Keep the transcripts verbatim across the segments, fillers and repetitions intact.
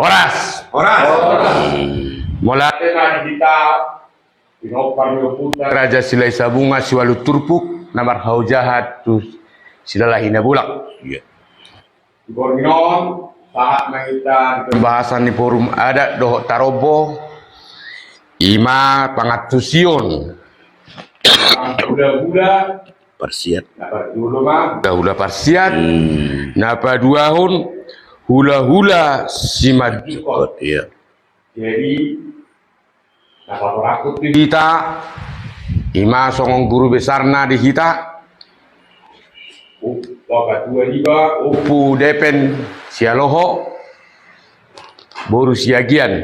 Horas. Horas. Mauliate ma di hita pinompar ni ompunta Raja Silahisabunga siualu turpuk na marhaojahan tu Silalahi Nabolak. Iya. Di borngin on, sahat ma hita di pembahasan ni forum adat dohot tarombo, ima pangantusion hula-hula parsiat. Na parjolo ma hula-hula parsiat. Hmm. Na paduahon hula-hula simanjukot. Iya. Jadi, na patorangkon di hita, ima songon guru besarna di hita, Ompu Depen Sialoho, boru Siagian.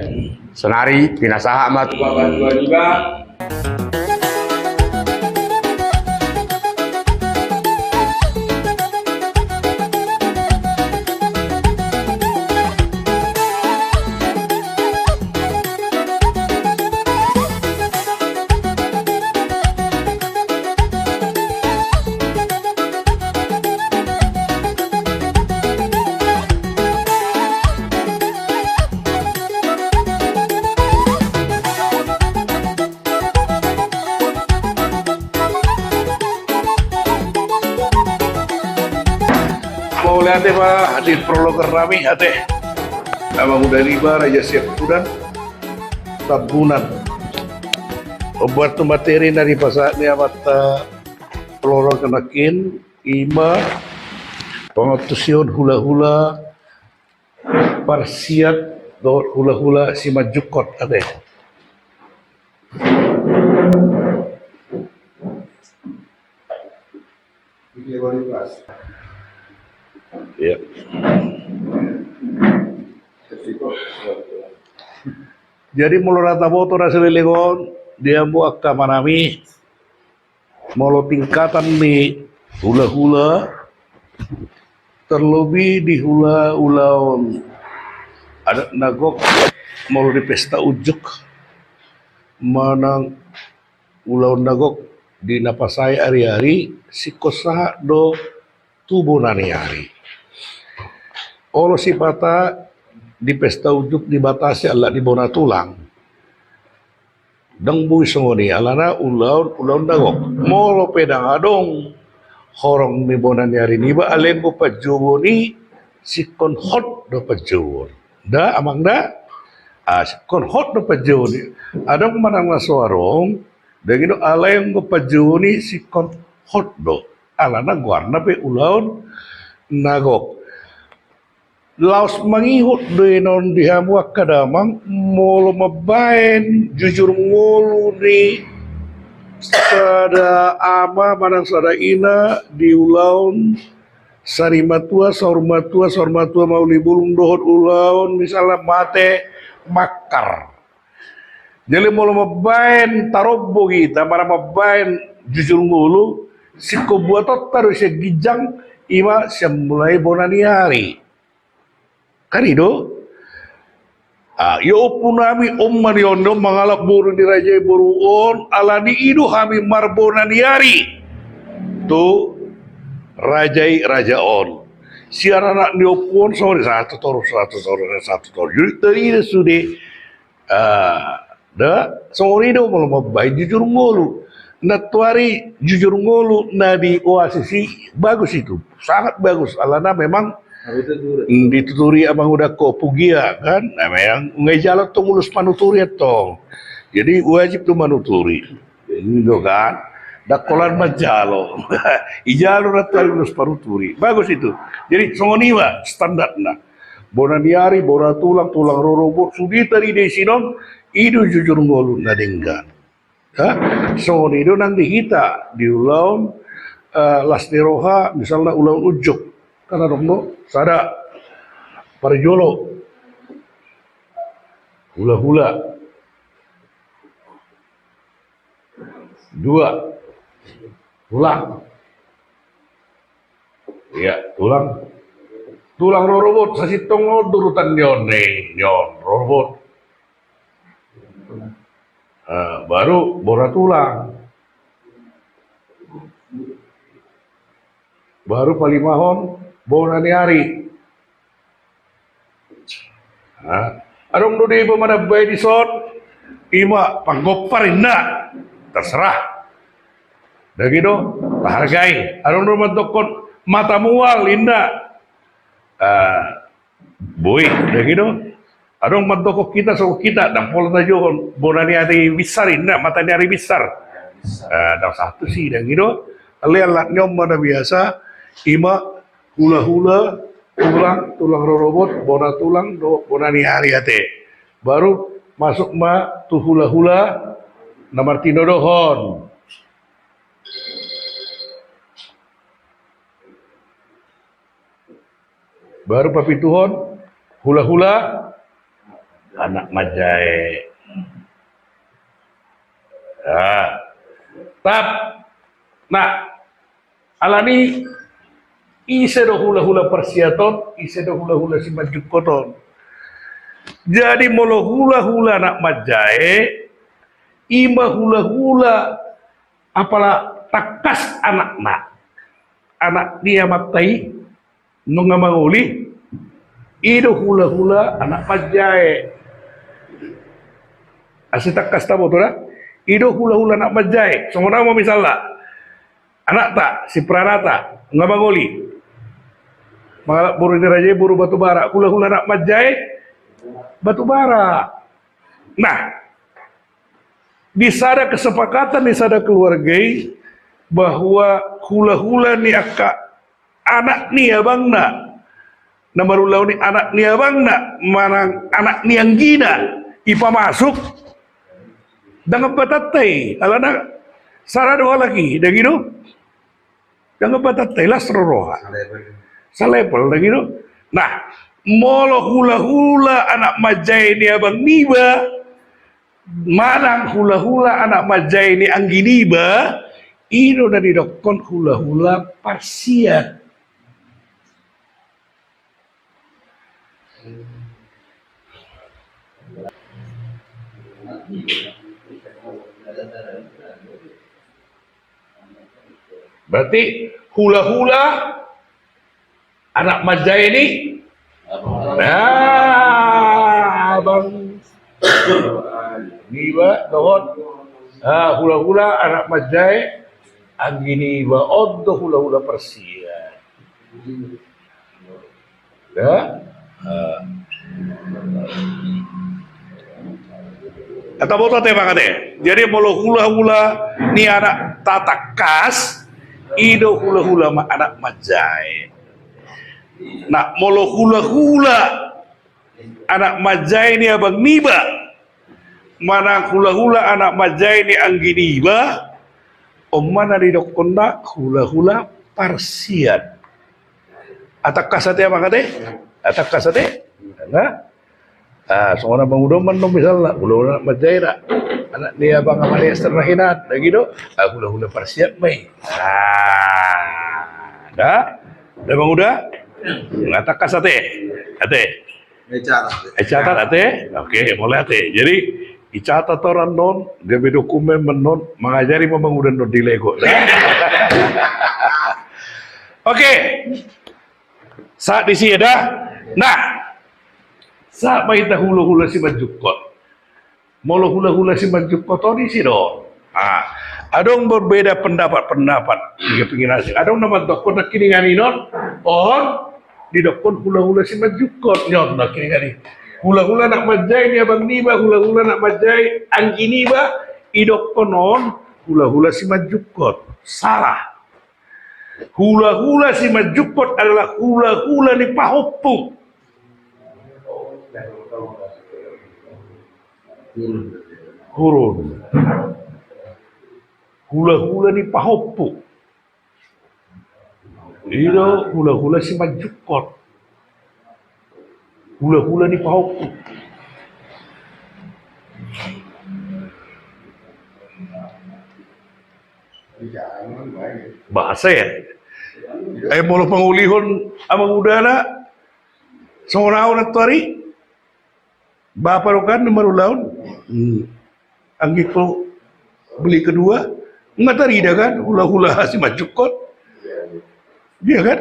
Sonari pinasahat ma tu Ompu Depen. Mauliate ma di prologer nami, ate. Amang uda niba Raja Siapudan Tambunan. Ombar tu materi na dipasahat ni amanta prologer nangkin, ima pangantusion hula-hula parsiat dohot hula-hula simanjukot, ate. Iya. Jadi molo na taboto na saleleng on di hamu angka amanami, molo tingkatan ni hula-hula, terlebih di hula-ulaon adat na gok, molo di pesta unjuk manang ulaon na gok di na pasae ari-ari, singkon sahat do tu bona ni ari. Olo sipata di pesta unjuk dibatasi ala ni bona tulang. Ndang boi songon i, alana ulaon, ulaon na gok. Molo pe ndang adong horong ni bona ni ari niba, alai anggo panjouon i singkon hot do panjouon. Da, amang da? Ah, singkon hot do panjouon i. Adong manang na so adong, ndang i do, alai anggo panjouon i singkon hot do. Alana goarna pe ulaon na gok. Laos mangihut do inon di hamu angka damang, molo mambaen jujur ngolu ni sada ama manang sada ina di ulaon sarimatua, saurmatua, saurmatua mauli bulung dohot ulaon misalna mate mangkar. Jadi molo mambaen tarombo hita, manang mambaen jujur ngolu, singkon buatonta do sian ginjang, ima sian mulai bona ni ari. Kan i do? Ah, ia ompu nami on ma nion do mangalap boru ni raja i boru on, ala ni i do hami marbona ni ari tu raja i raja on. Sian anak ni ompu on songon i, satu toru, satu toru, satu toru. Jadi tarida sude. Ah, da, songon i do molo mambaen jujur ngolu. Nantoari jujur ngolu na di Oasis i bagus itu, sangat bagus. Alana memang dituturi amang uda ko pugia kan, na memang nunga ijalo tong ulos panuturi tong. Jadi wajib do manuturi. I do kan, ndang holan manjalo. Ijalo nantoari ulos panuturi. Bagus itu. Jadi songon i ma standarna. Bona ni ari, bona tulang, tulang rorobot, sude tarida i sinon, i do jujur ngolu na denggan. Ha? Songon i do nang di hita, di ulaon, eh, las ni roha, misalna ulaon unjuk. Kan adong do, sada, parjolo, hula-hula. Dua. Tulang. Iya, tulang. Tulang rorobot, sasintongna on do urutan ni on, ni on, rorobot. Ah, baru bona tulang. Baru palimahon, bona ni ari. Nah, adong do dibaen manambai dison, ima panggompar inna, terserah. Dang i do, tahargai. Adong do mandokkon mata mual inna. Ah, boi, dang i do. Adong mandokkon hita, songon hita, dang pola tajohon bona ni ari binsar inna, mata ni ari binsar. Ah, dang sahat tusi, dang i do. Alai alatna on ma na biasa, ima hulahula, tulang, tulang rorobot, bona tulang dohot bona ni ari ate. Baru masuk ma tu hulahula na martinodohon. Baru papituhon hulahula anak manjae. Ah. Tap. Nah, alani ise do hulahula parsiat on, ise do hulahula simanjungkot on. Jadi molo hulahula anak manjae, ima hulahula apala tangkas anakna, anak ni amanta i, nunga mangoli, i do hulahula anak manjae. Asa tangkas taboto da, i do hulahula anak manjae. Songon au ma misalna, anakta si Pranata nunga mangoli, mangalap boru ni raja i boru Batubara, hulahula anak manjae Batubara. Nah, di sada kesepakatan di sada keluarga i, bahwa hulahula ni angka anak ni abangna, na marulaon i anak ni abangna manang anak ni anggina, ipamasuk, dang ambatanta i, alana sara do halak i, dang i do. Dang ambatanta i, las ro roha. Salevel, dang i do. Nah, molo hulahula anak manjae ni abang niba manang hulahula anak manjae ni anggi niba, i do na didokkon hulahula parsiat. Berarti hulahula anak manjae ni, nah, abang niba dohot, ah, hulahula anak manjae anggi niba, on do hulahula parsiat. Ya. Eh. Taboto ate, mangate. Jadi molo hulahula ni anakta tangkas, i do hulahula ma anak manjae. Nah, molo hulahula anak manjae ni abang niba manang hulahula anak manjae ni anggi niba, on ma na didokkonna hulahula parsiat. Atangkas ate, mangate? Atangkas ate? Nah. Ah, songon na mangudon ma annon misalna, hulahula anak manjae da, anak ni abang amane Ester na hinan, dang i do. Ah, hulahula parsiat ma i. Ah, da? Da manguda? Atangkas ate? Ate? Dicatat. Eh, catat ate? Oke, mauliate. Jadi dicatat on annon, gabe dokumen ma annon, mangajari ma manguda annon di Lego. Oke. Sahat disi da. Nah. Sahat ma hita hulahula simanjungkot. Molo hulahula simanjungkot on, ise do? Ah, adong berbeda pendapat-pendapat. Tiga pinggan asing. Adong na mandokkon nangkiningan i non, on didokkon hulahula simanjungkot, nion nangkiningan i. Hulahula anak manjae ni abang niba, hulahula anak manjae anggi niba, didokkon on hulahula simanjungkot. Salah. Hulahula simanjungkot adalah hulahula ni pahompu. Hurun. Hulahula ni pahompu. I do hulahula simanjungkot. Hulahula ni pahompu. Bahasa ya? Eh, molo pangolihon amang udana, songon au nantuari. Bapa do kan na marulaon. Hmm. Anggikku beli kedua, nga tarida kan, hulahula simanjungkot. Iya kan?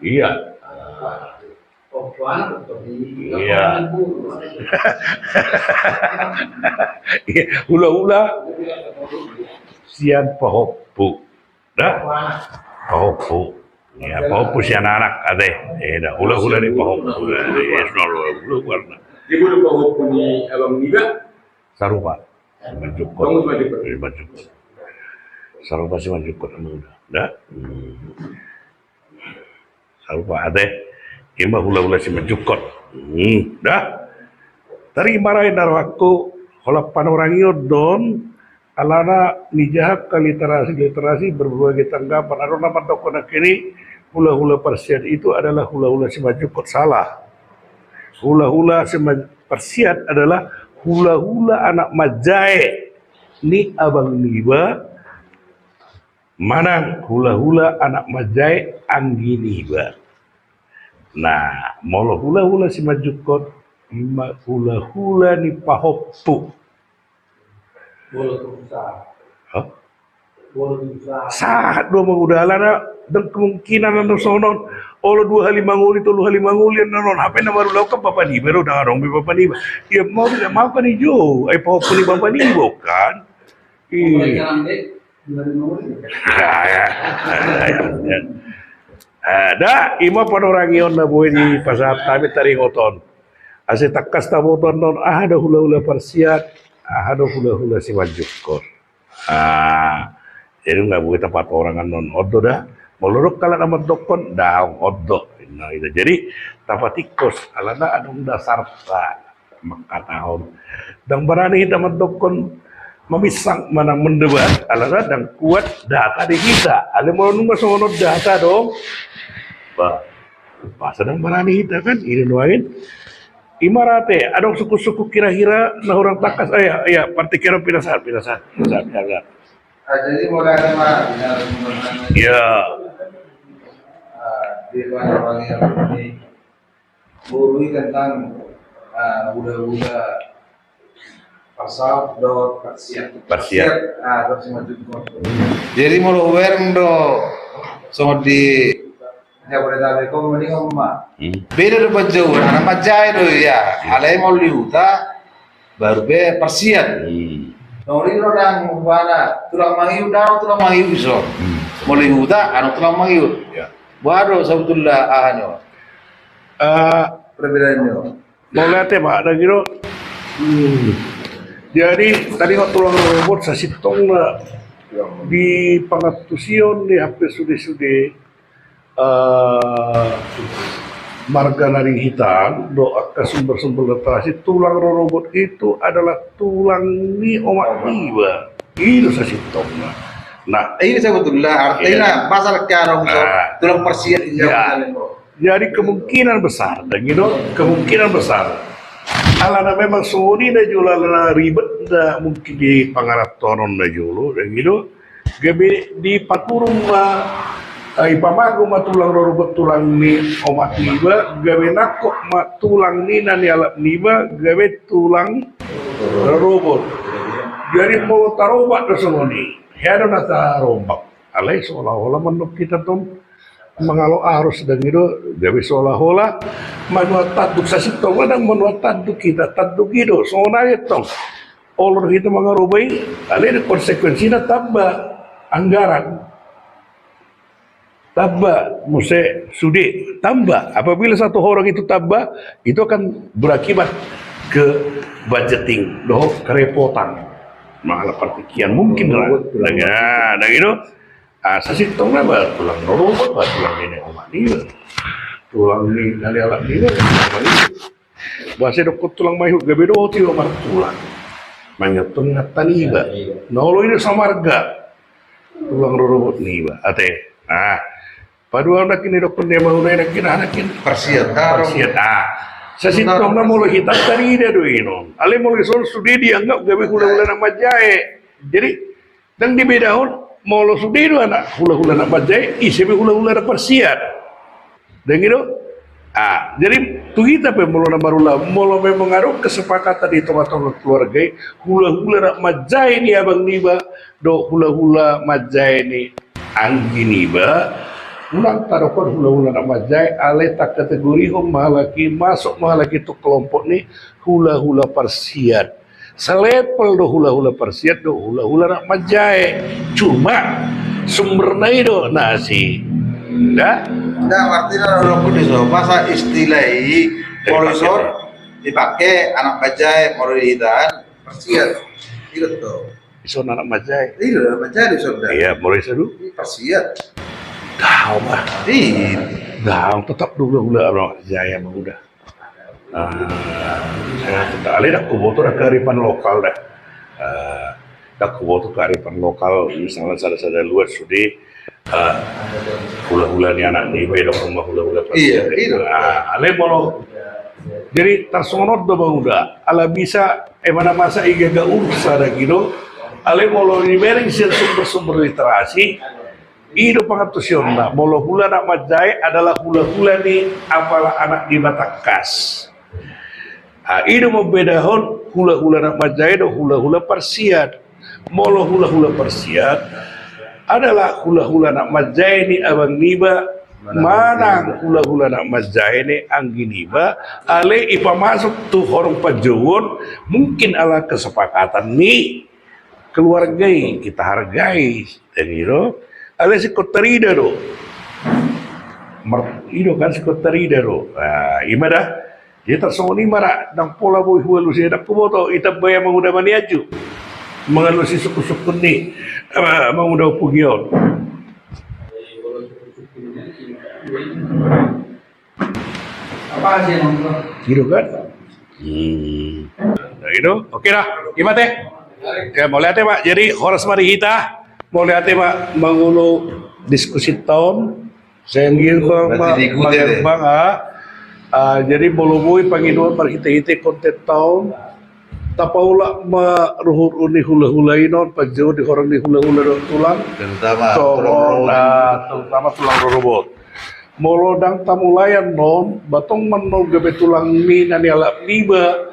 Iya. Iya. Iya, hula-hula sian pahompu. Da? Pahompu. Iya, pahompu sian anak, ate. Iya, da. Hula-hula ni pahompu. Iya, hula-hula warna. Di bulu pahompu ni abang niba? Sarupa. Simanjukut. Simanjukut. Sarupa Simanjukut, abang niba. Da? Hmm. Sarupa, ate. Ima hula-hula Simanjukut. Hmm, da. Tarima raja na rohangku, holan panorangion do on, alana nijaha angka literasi-literasi berbagai tanggapan. Adong na mandokkon nangkin i hula-hula parsiat itu adalah hula-hula Simanjukut, salah. Hula-hula Siman-, parsiat adalah hula-hula anak manjae ni abang niba, manang hula-hula anak manjae anggi niba. Nah, molo hula-hula Simanjukut, ma-, hula-hula ni pahompu. Hah? Sahat do, mangudalana, dan kemungkinan na songon on, olo dua hali mangoli, tolu hali mangoli, na non, hape na marulaon kan bapa niba do, ndang adong be bapa niba. Ia mau tidak mau kan ijo, ai pahompu ni bapa niba kan. Iya. Ah, da, ima panorangion na boi dipasahat hami taringot on. Asa tangkas taboto annon, aha do hula-hula parsiat, aha do hula-hula Simanjukut. Ah, jadi nunga boi tapatorang annon, on do da. Molo adong halak na mandokkon, daong, on do. Nah, itu. Jadi, tapatingkos, alana adong dasarta. Mangkatahon. Ndang barani hita mandokkon maminsang manang mendebat, alana ndang kuat data di hita. Alai molo nunga songon on data adong. Bah, masa ndang barani hita kan? Ini nuain. Ima ra ate, adong sungkun-sungkun hira-hira na hurang tangkas. Ah, iya, iya, partingkian on pinasahat, pinasahat, pinasahat, pinasahat. Ah, jadi mulai ma, pinasahat. Iya. Ah, di mana wangi ini? Boru i tentang, ah, hula-hula parsaut dohot parsiat. Parsiat. Parsiat, ah, dohot Simanjukut. Jadi molo hubereng do songon di Jabodetabek on, mending on ma. Hmm. Beda do panjouon, anak manjae do ia. Iya. Alai molo di huta, baru pe parsiat. Hmm. Nang i do ndang umpamana tulang mangihut, ndang tulang mangihut i son. Hmm. Molo di huta, adong tulang mangihut. Iya. Boha do sabotulna aha ni on? Eh, perbedaanna on. Mauliate ma, ndang i do. Hmm. Jadi, tadi ngot tulang rorobot sasintongna di pangantusion ni hape sude-sude, eh, marga na di hita, dohot angka sumber-sumber literasi, tulang rorobot itu adalah tulang ni omak niba. I do sasintongna. Nah, ini sebetulnya artinya, iya, pasal karo, ah, tulang parsiat, iya. Jadi kemungkinan besar, dan gitu, kemungkinan besar. Alana memang songon i na jolo, alana ribet na mungkin di pangarantoan on na jolo, dan gitu. Gabe dipaturun ma, eh, ipamago ma tulang rorobot tulang ni omak niba, gabe nangkok ma tulang ni na nialap niba, gabe tulang rorobot. Jadi molo tarombak do songon i, hea do na tarombak. Alai seolah-olah mandok hita tong mangalo arus, dan gitu, gabe seolah-olah manuat tanduk, sasintongna ndang manuat tanduk hita, tanduk i do, songon i tong. Olo do hita mangaroba i, alai konsekuensina tamba anggaran. Tamba muse sude, tamba. Apabila satu orang itu tamba, itu akan berakibat ke budgeting, dohot kerepotan. Malah partingkian mungkin lah. Nah, nah, gitu. Ah, sasintongna ba tulang rorobot, ba tulang ni omak niba. Tulang ni na nialap niba, ba tulang ni. Boasa didokkon tulang mangihut, gabe dohot iba martulang. Mangihuthon ingatan niba. Na olo i do samarga. Tulang rorobot niba. Ate. Nah, paduahon nangkin didokkon ni amang uda i nangkin, aha nangkin? Parsiat. Parsiat. Ah. Sasintongna molo hita tarida do i non. Alai molo i son sude dianggap gabe hula-hula na manjae. Jadi, ndang dibedahon, molo sude do anak hula-hula na manjae, ise pe hula-hula na parsiat. Ndang i do? Ah, jadi tu hita pe molo na marulaon, molo memang adong kesepakatan di tonga-tonga keluarga i, hula-hula na manjae ni abang niba, dohot hula-hula manjae ni anggi niba, Unang tadok hula-hula anak manjae, alai takategorihon ma halak i, masuk ma halak i tu kelompok ni hula-hula parsiat. Selevel do hula-hula parsiat dohot hula-hula anak manjae. Cuma sumberna i do na asi. Nda? Nda, artina na ulok pun di so. Masa istilah i, molo ison dipake anak manjae, molo di hita parsiat. Ido do. Ison anak manjae. Ido anak manjae do ison da. Iya, molo ison do. Parsiat. Daong ah. Iya. Daong, tetap do hula-hula anak manjae, Amang Uda. Ah, ya, alai ndang huboto da kearifan lokal da. Ah, ndang huboto kearifan lokal, misalna sada-sada luat sude, ah, hula-hula ni anak niba, i do ma hula-hula parsiat. Iya, iya. Ah, alai molo, jadi tarsongon on do, Amang Uda, ala bisa, eh, mana masa i gaga ursa da gitu. Alai molo dibereng sian sumber-sumber literasi, i do pangantusionna, molo hula anak manjae adalah hula-hula ni apala anak niba tangkas. Ah, i do mambedahon hula-hula anak manjae dohot hula-hula parsiat. Molo hula-hula parsiat adalah hula-hula anak manjae ni abang niba manang hula-hula anak manjae ni anggi niba, alai ipamasuk tu horong panjouon, mungkin ala kesepakatan ni keluarga i, kita hargai, dan gitu. Alai singkop tarida do. Mar-, i do kan singkop tarida do. Nah, i ma da. Jadi tarsongon i ma da, ndang pola boi hualusi, ndang huboto, i tamba i Amang Uda maniaju. Mangalusi sungkun-sungkun ni, eh, Amang Uda Ompu Gion. Apa sih, Amang Uda? Gitu kan? Hmm. Nah, itu, oke dah. I ma ate. Ya, mauliate ma. Jadi, horas ma di hita. Mauliate ma mangolo diskusi taon. Senggi bang, berarti ma-, diikuti, mangembang, ah. Ah, jadi molo boi pangidoan marhite-hite kontenta on, tapaulak ma ruhut ni hula-hula i non, panjou di horong ni hula-hula dohot tulang. Terutama songon, tulang rorobot. Ah, terutama tulang rorobot. Molo ndang tamulai annon, ba tong ma annon gabe tulang ni na nialap niba,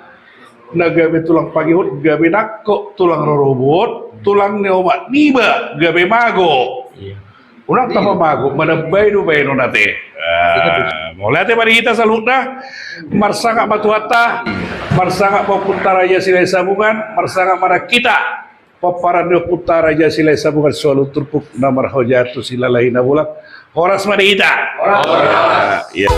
na gabe tulang pangihut, gabe nangkok tulang rorobot, tulang ni omak niba gabe mago. Iya. Unang tama mago, manambai do baenon ate. Ah, mauliate ma di hita saluhutna, marsangap ma Tuhanta, marsangap ma Ompunta Raja Silahisabungan, marsangap ma nang hita. Pomparan ni Ompunta Raja Silahisabungan, solu turpuk na marhojat tu Silalahi Nabolak. Horas ma di hita. Horas. Ah, iya.